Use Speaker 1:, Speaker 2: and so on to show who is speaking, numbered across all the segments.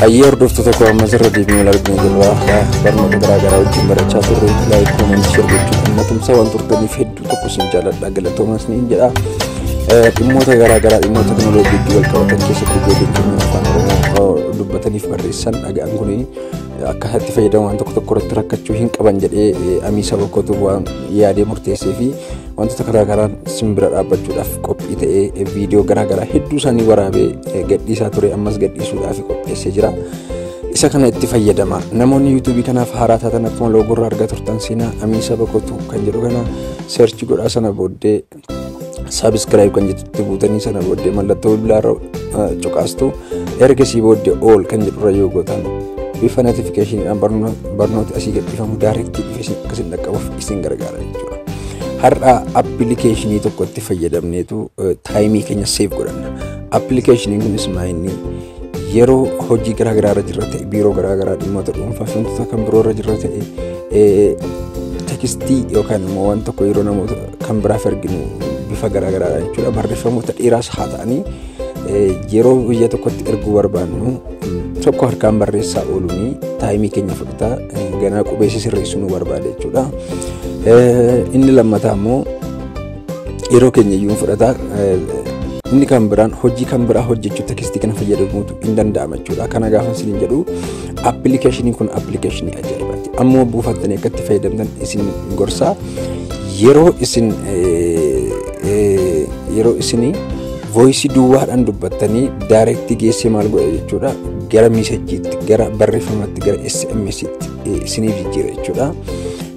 Speaker 1: Ayyee, hordoftoota koo, ammas irra deebiin wal arginu jirra. Barnoota garaa garaa wajjin barachaa turre. Like, comment, share gochuun tumsa waan turtaniif hedduu tokko isin jaalladha. Galatoomas ni jedha. Dhimmoota garaa garaa, dhimmoota teknooloojii wal qabatan keessatti ijoolleen keenya afaan Oromoo dubbataniif barreessan dhaga'an kun akka itti fayyadamu waan tokko tokko irratti rakkachuu hin qaban jedhee amii saba kootu waan yaadee murteessee fi wantoota garaa garaan simbira dhaabbachuudhaaf qophii ta'ee viidiyoo garaa garaa hedduu isaanii waraabee gadhiisaa ture, ammas gadhiisuudhaaf qopheessee jira. Isa kana itti fayyadama. Namoonni YouTubeii kanaaf haaraa taatan, akkuma loogorraa argaa turtan, seenaa amii saba kootu kan jedhu kana search godhaa. Sana booddee subscribe kan jettutti buutanii, sana booddee mallattoo bilbilaarra cuqaastu. Ergasii booddee all kan jedhurra yoo gootan, bifa notificationiidhaan barnooti asii gadhiifamu directii dhufe akka isin dhaqqabuuf isin gargaara jechuudha. Har'a applicationii tokkotti fayyadamneetu timeii keenya save godhanna. Applicationiin kunis maayinni yeroo hojii garaa garaa irra jirra ta'e, biiroo garaa garaa, dhimmoota dhuunfaa fi wantoota kan biroo irra jirra ta'e, textii yookaan immoo waan tokko yeroo namoota kan biraaf erginu bifa garaa garaadha jechuudha. Barreeffamoota dheeraas haa ta'anii, yeroo biyya tokkotti erguu barbaannu tokko harkaan barreessaa ooluun timeii keenya fudhata, ganaa qubeessi sirreessuu nu barbaada jechuudha. Inni lammataa immoo yeroo keenya iyyuu fudhata. Inni kan biraan hojii kan biraa hojjechuu textii kana fayyadamuutu hin danda'ama jechuudha. Kana gaafa isiniin jedhu, applicationiin kun applicationii ajaa'ibaati. Ammoo buufattanii akka itti fayyadamtan isin gorsaa. Yeroo isin voiceii duwwaadhaan dubbattanii directii geessee maal godha jechuudha, gara messageiitti, gara barreeffamatti, gara SMSitti isiniif jijjiira jechuudha.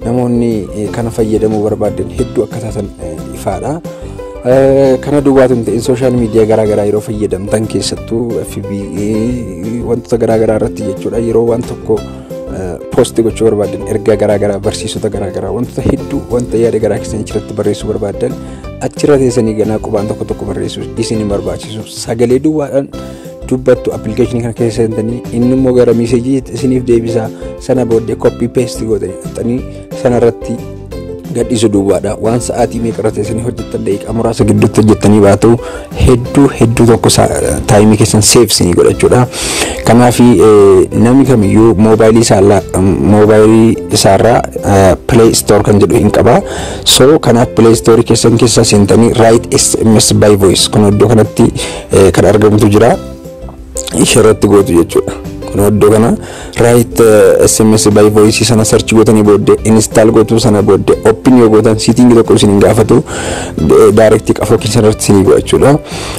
Speaker 1: Namoonni kana fayyadamuu barbaadan hedduu akka taatan ifaadha. Kana duwwaatu hin ta'in, social media garaa garaa yeroo fayyadamtan, keessattuu FB, wantoota garaa garaa irratti jechuudha, yeroo waan tokko post gochuu barbaadan, ergaa garaa garaa, barsiisota garaa garaa, wantoota hedduu, wanta yaada garaa keessan achirratti barreessuu barbaadan, achirra teessanii ganaa qubaan tokko tokko barreessuu isin hin barbaachisu. Sagalee duwwaadhaan dubbattu, applicationii kana keessa seentanii, inni immoo gara messageii isiniif deebisa. Sana booddee copy paste gootanii dhaqxanii sanarratti gadhiisu duwwaadha. Waan sa'aatii meeqa irra teessanii hojjettan daqiiqaa muraasa gidduutti hojjettanii baatu. Hedduu hedduu tokko timeii keessan save isinii godhachuudha. Kanaaf namni kamiyyuu moobaayilii isaarraa Play Store kan jedhu hin qaba. So kanaaf Play Store keessan keessa seentanii Write SMS by Voice kun iddoo kanatti kan argamtu jira. Ishee irratti gootu jechuudha. Kun iddoo kana Write SMS by Voice sana search gootanii booddee install gootu. Sana booddee open yoo gootan, setting tokko isin hin gaafatu, directii qafoo keessan irratti isinii godhachuudha.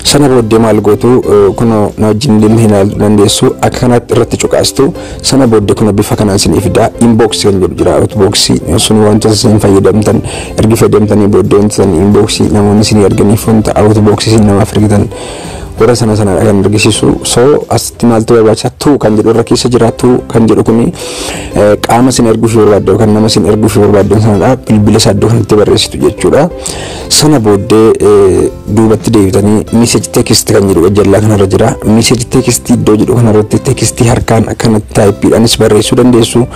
Speaker 1: Sana booddee maal gootu? Kun na wajjin illee ilaaluu dandeessu. Akka kanatti irratti cuqaastu. Sana booddee kun bifa kanaan isinii fida. Inbox kan jedhu jira. Outbox sun wantoota isin fayyadamtan, ergi fayyadamtanii booddee wantoota inbox namoonni isinii arganiif, wanta outbox isin namaaf ergitan warra sana sana kan argisiisu. So asitti maaltu barbaachisa? To kan jedhu irra keessa jira. To kan jedhu kuni qaama isin erguuf barbaadde yookaan nama isin erguuf barbaaddan sanadha. Bilbila isaa iddoo kanatti barreessitu jechuudha. Sana booddee duubatti deebitanii message text kan jedhu jallaa kanarra jira. Message text iddoo jedhu kanarratti textii harkaan akkanatti typeiidhaanis barreessuu dandeessu.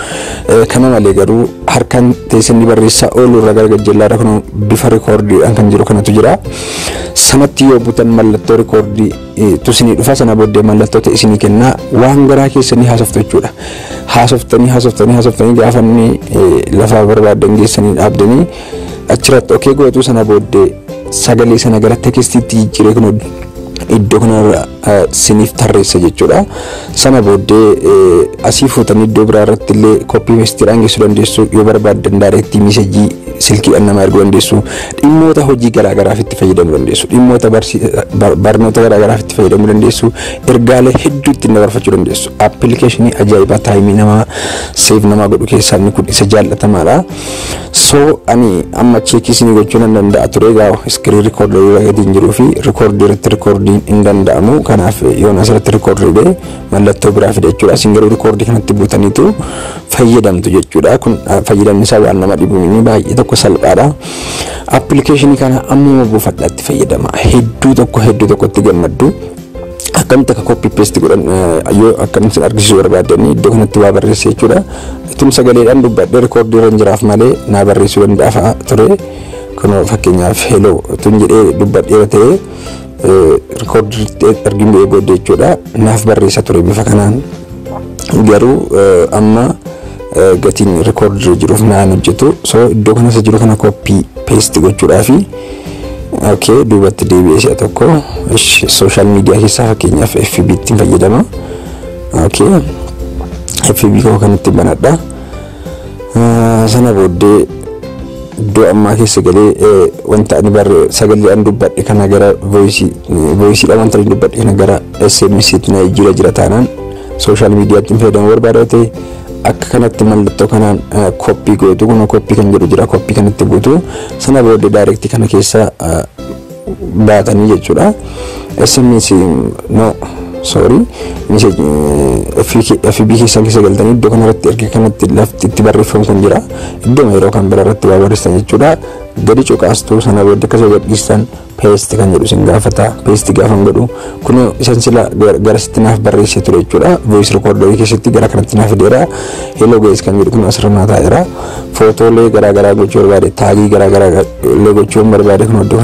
Speaker 1: Kana malee garuu harkaan teessanii barreessaa oolu irra gara gajjallaarra kun bifa recordiidhaan kan jiru kanatu jira. Sanatti yoo butan, mallattoo recordii tu isinii dhufa. Sana booddee mallattoota isinii kennaa, waan garaa keessanii haasoftu jechuudha. Haasoftanii, haasoftanii, haasoftanii, gaafa inni lafa barbaadan geessanii dhaabdanii achirratti okay gootu. Sana booddee sagalee sana gara textiitti jijjiiree kun iddoo kanarra siniif tarreessa jechuudha. Sana booddee asii fuutanii iddoo biraa irratti illee copy pasteiidhaan geessuu dandeessu. Yoo barbaaddan directii messageii silkiidhaan nama erguu dandeessu. Dhimmoota hojii garaa garaaf itti fayyadamuu dandeessu. Dhimmoota barnoota garaa garaaf itti fayyadamuu dandeessu. Ergaalee hedduu ittiin dabarfachuu dandeessu. Applicationii ajaa'ibaa timeii namaa save namaa godhu keessaa inni kun isa jaallatamaadha. So ani amma checkii isinii gochuu nan danda'a ture, gaa screen recorderii irra gadi hin jiruu fi recordii irratti recordiin hin danda'amu. Kanaaf yoon asirratti recordii godhe mallattoo biraa fida jechuudha. Isin garuu recordii kanatti buutaniitu fayyadamtu jechuudha. Kun fayyadamni isaa waan nama dhibu inni baay'ee tokko salphaadha. Applicationii kana ammuma buufadhaatti fayyadama. Hedduu tokko hedduu tokkotti gammaddu. Akkamitti akka copy paste godhan yoo akkamitti argisiisuu barbaadanii, iddoo kanatti waa barreesse jechuudha. Ittum sagaleedhaan dubbadhee recordii irra jiraaf malee naa barreessuu danda'a ture. Kun fakkeenyaaf "hello" tun jedhee dubbadheera ta'ee, recordiitti argin bu'ee booddee jechuudha, naaf barreessa ture bifa kanaan. Garuu amma gatiin record jiruuf naan hojjetu. So iddoo kana isa jiru kana copy paste gochuudhaafi, okay, duubatti deebi'ee si'a tokko social media keessaa fakkeenyaaf FB ittiin fayyadama. Okay, FB koo kanatti banadha. Sana booddee iddoo ammaa keessa galee wanta ani barre, sagalee ani dubbadhe kana gara voiceiidha, wanta ani dubbadhe kana gara SMS tti na jijjiira jira taanaan, social mediaatti fayyadamuu barbaada ta'e, akka kanatti mallattoo kanaan copy gootu. Kun copy kan jedhu jira, copy kanatti guutu. Sana booddee direct kana keessa baatanii jechuudha. SMS, no, sorry, FB keessan keessa galtanii iddoo kanarratti erga kanatti lafti itti barreeffamu kun jira. Iddoo yeroo kan bira irratti waa barreessan jechuudha. Gadi cuqaastuu, sana booddee akkasuma gadhiistan, paste kan jedhu isin gaafata. Paste gaafa godhu kun isan sila garasitti naaf barreessee ture jechuudha. Voice recorderii keessatti gara kanatti naaf fideera. "Hello guys" kan jedhu kun asirra naa taa'eera. Footoolee garaagaraa gochuu barbaade, tagii garaagaraa illee gochuu barbaade, kun iddoo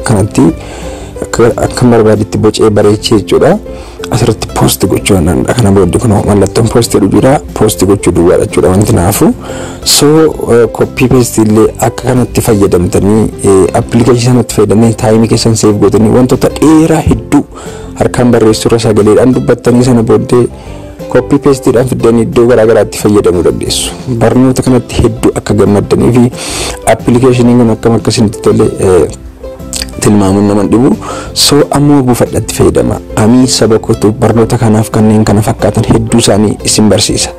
Speaker 1: kanatti akka barbaadetti bocee bareechee jechuudha. Asirratti post gochuu danda'a. Kana booddee kun mallattoon post jedhu jira. Post gochuu duwwaadha jechuudha wanti naafu. So copy paste illee akka kanatti fayyadamtanii, appilikeeshinii sanatti fayyadamtanii, timeii keessan save gootanii, wantoota dheeraa hedduu harkaan barreessuurra sagaleedhaan dubbattanii sana booddee copy pasteiidhaan fiddanii iddoo garaagaraatti fayyadamuu dandeessu. Barnoota kanatti hedduu akka gammaddanii fi appilikeeshiniin kun akkam akka isinitti tole tilmaamuun nama dhibu. So ammoo buufadhatti fayyadama. Amii saba kootu barnoota kanaaf kanneen kana fakkaatan hedduu isaanii isin barsiisa.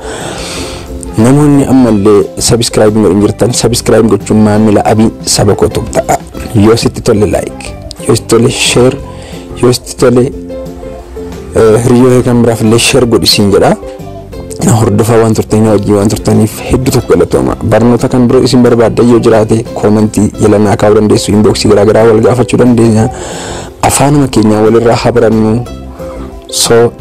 Speaker 1: Namoonni ammallee subscribe godhin jirtan, subscribe gochuun maamila abii saba kootu ta'a. Yoo sitti tole like, yoo sitti tole share, yoo sitti tole hiriyoota kan biraaf illee share godhisiin jedha. Hordofaa waan turtanii wajjin waan turtaniif hedduu tokko galatooma. Barnoota kan biroo isin barbaaddan yoo jiraate commentii jala naa kaa'uu dandeessu, inboxii garaagaraa wal gaafachuu dandeenya. Afaanuma keenyaa walirraa haa barannu. So